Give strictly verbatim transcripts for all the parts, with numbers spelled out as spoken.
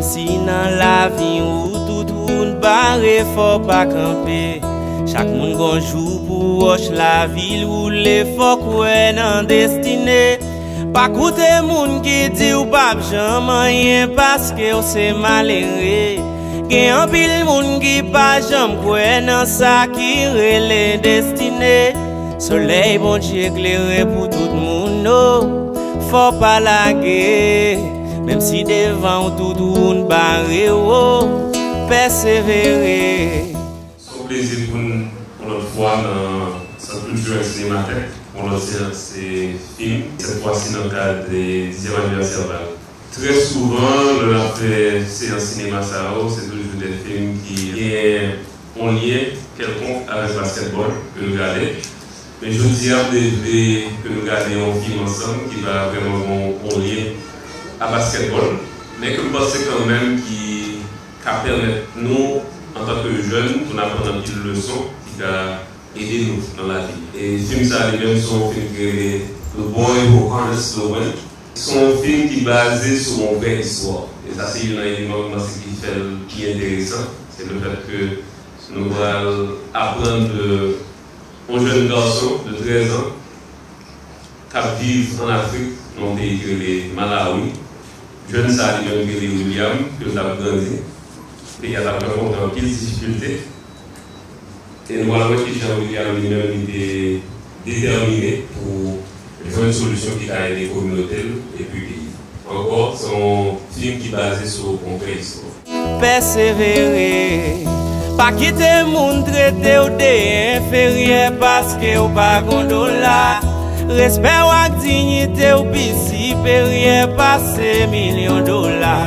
Si nan lavi ou tout wout bare, fò w pa kanpe. Chak moun gon jou pou wòch lavi l woule, fò w kwè nan destine. Pa koute moun ki di w p ap janm anyen paske w se malere. Gen anpil moun ki pa janm kwè nan sa ki rele destine. Solèy Bondye klere pou tout moun, o, fò w pa lage. Menm si devan w tout wout bare, o, pèsevere. Se yon plezi pou n yon lòt fwa nan Sant Kiltirèl Sinematèk, yon lòt seyans fim, sèt fwa si nan kad dizyèm anivèsè Val. Trè souvan, lè n ap fè seyans sinema sa yo, se toujou de fim ki gen yon lyen kèlkonk avèk baskètbòl ke nou gade. Men jodi a, m te vle ke nou gade yon fim ansanm ki pa vrèman gen yon lyen a baskètbòl, men ke m panse kanmenm ki ka pèmèt nou, antanke jèn, pou n aprann anpil leson ki ka ede nou nan lavi. E fim sa a li menm, se yon fim ki rele The Boy Who Harnessed the Wind. Se yon fim ki baze sou yon vrè istwa. E sa se youn nan eleman m panse ki fè l pi enteresan. Se lefèt ke nou pral aprann de yon jèn gason de trèz an k ap viv ann Afrik, nan yon peyi ki rele Malawi. Jèn sa a li menm ki rele William, ke l t ap grandi. Peyi a t ap rankontre anpil difikilte. E nou pral wè kijan William li menm li te detèmine pou jwenn solisyon ki ka ede kominote l epi peyi l. Ankò, se yon fim ki baze sou yon vrè istwa. Pèsevere. Pa kite moun trete w de enferyè paske w pa gon dola. Respè w ak diyite w pi siperyè pase milyon dola.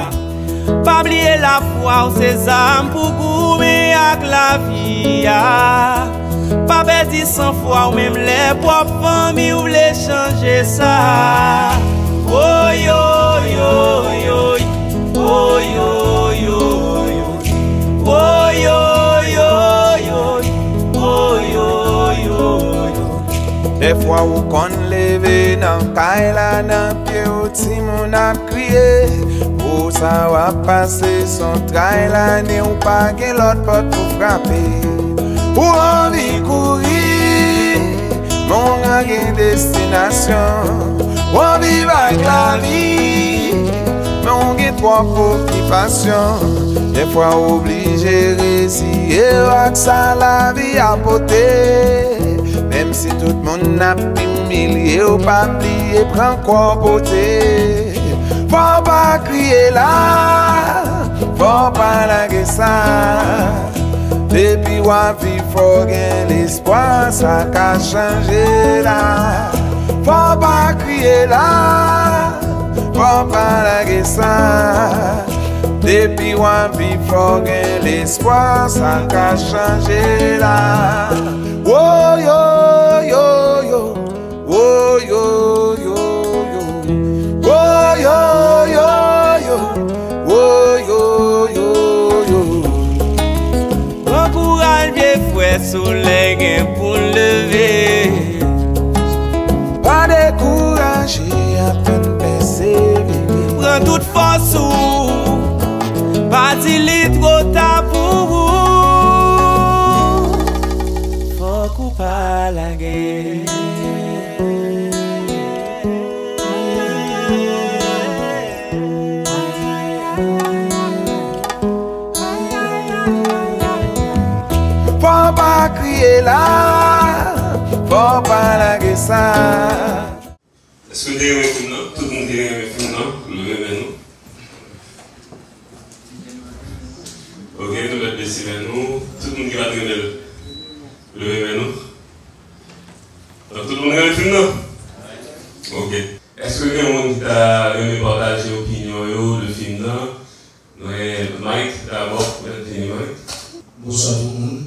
Pa bliye lafwa w se zam pou goumen ak lavi a. Pa pèdi sanfwa w menm lè pwòp fanmi w vle chanje sa. Woyoyoyoy, woyoyoyoy, woyoyoyoy, woyoyoyoy. Dèfwa ou konn leve nan kay la, nan pye w timoun ap kriye. Pou sa w ap pase, se yon tray lane, ou pa gen lòt pòt pou frape. Ou anvi kouri, men w gen destinasyon. W anvi viv ak lavi, men w gen twòp okipasyon. Dèfwa w oblije reziye w ak sa lavi a pote. Menm si tout moun ap imilye w, pa bliye pran kò w pote. Fò w pa kriye la, fò w pa lage sa. Depi w ap viv, fò w gen lespwa, sa ka chanje la. Fò w pa kriye la, fò w pa lage sa. Depi w ap viv, fò w gen lespwa, sa ka chanje la. Woyoyoyo, woyoyoyo, woyoyoyo, woyoyoyo. Pran kouraj, vye frè, solèy gen pou l leve. Pa dekouraje, aprann pèsevere. Pran tout fòs ou, pa di li twò ta pou ou. Fòk ou pa lage. Fò w pa kriye la, fò w pa lage sa. Èske w te renmen fim nan? Tout moun ki renmen fim nan, leve men nou. Ok, nou mèt bese men nou. Tout moun ki pa t renmen l, leve men nou. Donk, tout moun renmen fim nan? Ok. Èske gen moun ki ta renmen pataje opinyon yo de fim nan? Nou gen Mike dabò, mèt vini, Mike. Bonswa tout moun.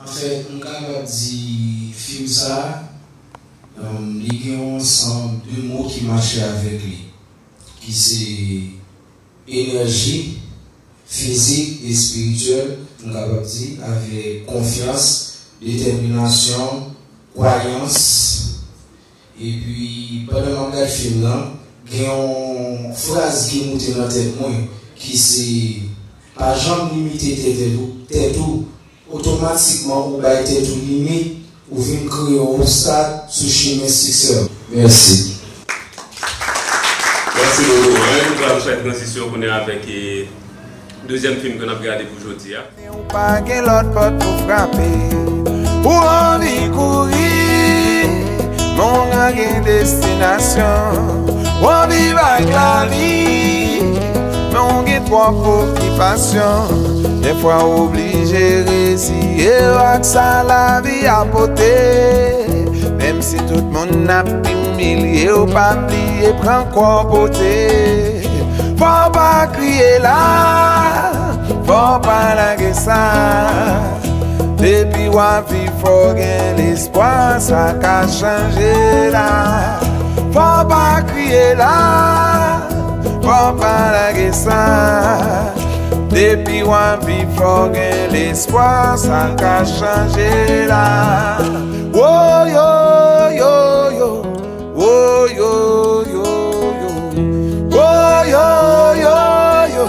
Anfèt, m kapab di fim sa a, um, li gen yon ansanm de mo ki mache avèk li, ki se enèji fizik, espirityèl, m kapab di, avèk konfyans, detèminasyon, kwayans. Epi, pandan m ap gad fim nan, Gen yon fraz ki moute nan tèt mwen, ki se, pa janm limite tèt ou, tèt ou, otomatikman ou bay tèt ou limit, ou vin kreye yon obstak sou chimen siksè w. Mèsi. Mèsi bokou. Ann, nou pral fè tranzisyon kounye a avèk, eh, dezyèm fim ke n ap gade pou jodi a. Ou pa gen lòt pòt pou frape. Ou anvi kouri, men w gen destinasyon. Ou anvi viv ak lavi, men w gen twòp okipasyon. Dèfwa w oblije reziye w ak sa lavi a pote. Menm si tout moun ap imilye w, pa bliye pran kò pote. Fò w pa kriye la, fò w pa lage sa. Depi w ap viv, fò w gen lespwa, sa ka chanje la. Fò w pa kriye la, fò w pa lage sa. Depi w ap viv, fò w gen lespwa, sa ka chanje la. Woyo, yo, yo. Woyo, yo, yo. Woyo, yo, yo.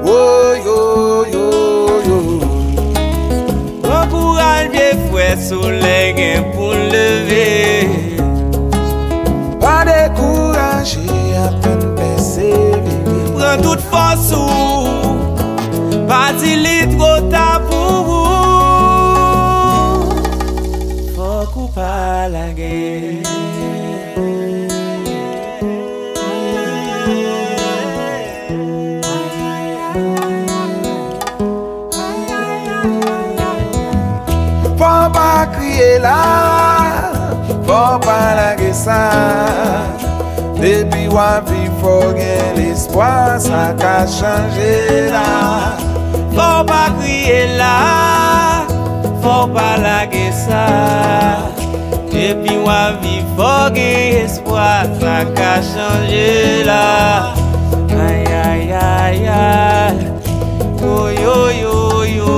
Woyo, yo, yo. Pran kouraj, vye frè, solèy gen pou l leve. Pa dekouraje, aprann pèsevere. Pran tout fòs ou, pa di li twò ta pou ou. Fòk ou pa lage. Fò w pa kriye la, fò w pa lage sa. Depi w ap viv, fò w gen lespwa, sa ka chanje la. Fò w pa kriye la, fò w pa lage sa. Depi w ap viv, fò w gen espwa, sa ka chanje la. Ay, ay, ay, ay. Yo, yo, yo, yo.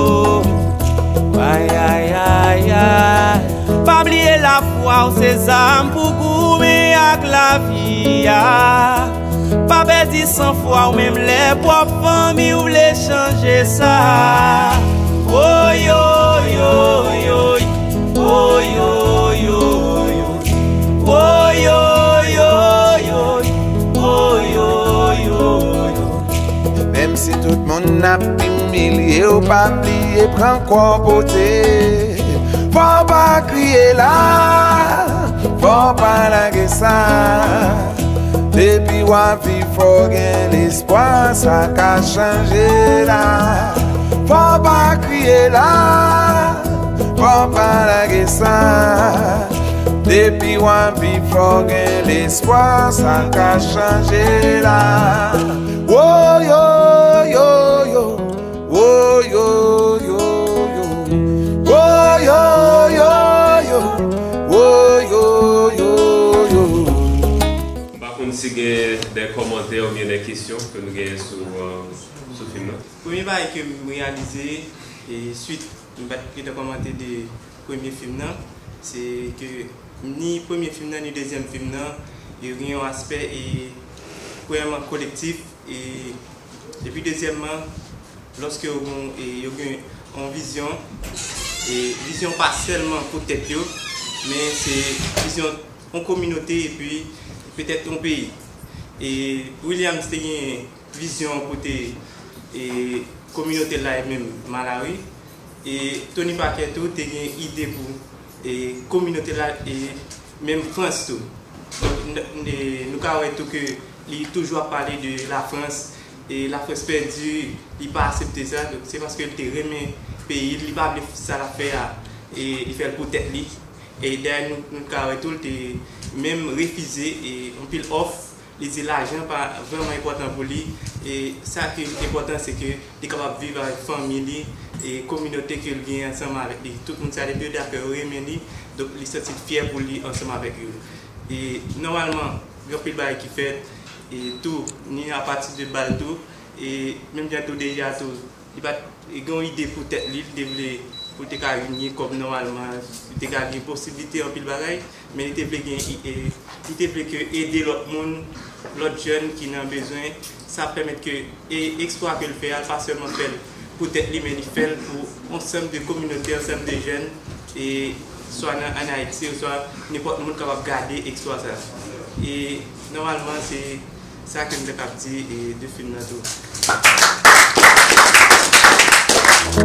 Ay, ay, ay, ay. Pa bliye lafwa w se zam pou goumen ak lavi a. Pa pèdi sanfwa w menm lè pwòp fanmi w vle chanje sa. Woyo, yo, yo, woyo, yo, yo. Woyo, yo, yo, woyo, yo, yo. Menm si tout moun ap imilye w, pa bliye pran kò pote. Fò w pa kriye la, fò w pa lage sa. Depi w ap viv, fò w gen lespwa, sa ka chanje la. Fò w pa kriye la, fò w pa lage sa. Depi w ap viv, fò w gen lespwa, sa ka chanje la. Woyo, yo, yo. Woyo, yo, yo. Woyo, yo, yo. Woyo, yo, yo. M pa konn si gen de kòmantè oubyen de kesyon ke nou genyen sou, euh, sou fim nan. Premye bagay ke m reyalize, e swit m pa t gentan kòmante de premye fim nan, se ke ni premye fim nan, ni dezyèm fim nan, yo gen yon aspè, e, premyèman, kolektif, e, epi dezyèmman, lòske yo gen, e, yo gen yon vizyon, e vizyon pa sèlman pou tèt yo, men se vizyon yon kominote epi petèt yon peyi. E Williams te gen vizyon pou te, e, kominote l la e menm Malawi. E Tony Parker tou te gen ide pou, e, kominote l la e menm Frans tou. Donk, n-, n-, e, nou ka wè tou ke li toujou ap pale de Lafrans, e Lafrans pèdi, li pa aksepte sa. Donk, se paske l te renmen peyi l, li pa vle sa l ap fè a, e li fè l pou tèt li. E dayè nou, nou ka wè tou, l te menm refize, e, anpil òf. Li di lajan pa vrèman enpòtan pou li. E sa ki enpòtan, se ke li kapab viv avèk fanmi li, e kominote ke l gen ansanm avèk li. Tout moun sa, depi yo dakò, yo renmen li, donk li santi l fyè pou li ansanm avèk yo. E nòmalman, gen anpil bagay ki fèt, e tou, ni apati de bal tou, e menm jan tou deja tou, li pa t gen yon ide pou tèt li, li te vle pou l te ka vin gen kòb nòmalman, li te ka gen posiblite anpil bagay, men li te vle gen, e, li te vle ke ede lòt moun, lòt jèn ki nan bezwen. Sa ap pèmèt ke e eksplwa ke l fè a, l pa sèlman fè l pou tèt li, men li fè l pou ansanm de kominote, ansanm de jèn, e swa nan, ann Ayiti, oswa nenpòt moun kapab gade eksplwa sa. E nòmalman, se sa ke m te kab di e de fim nan tou.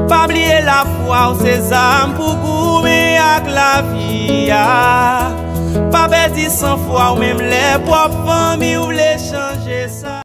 Pa bliye lafwa w se zam pou goumen ak lavi a. Pa pèdi sanfwa w menm lè pwòp fanmi w vle chanje sa.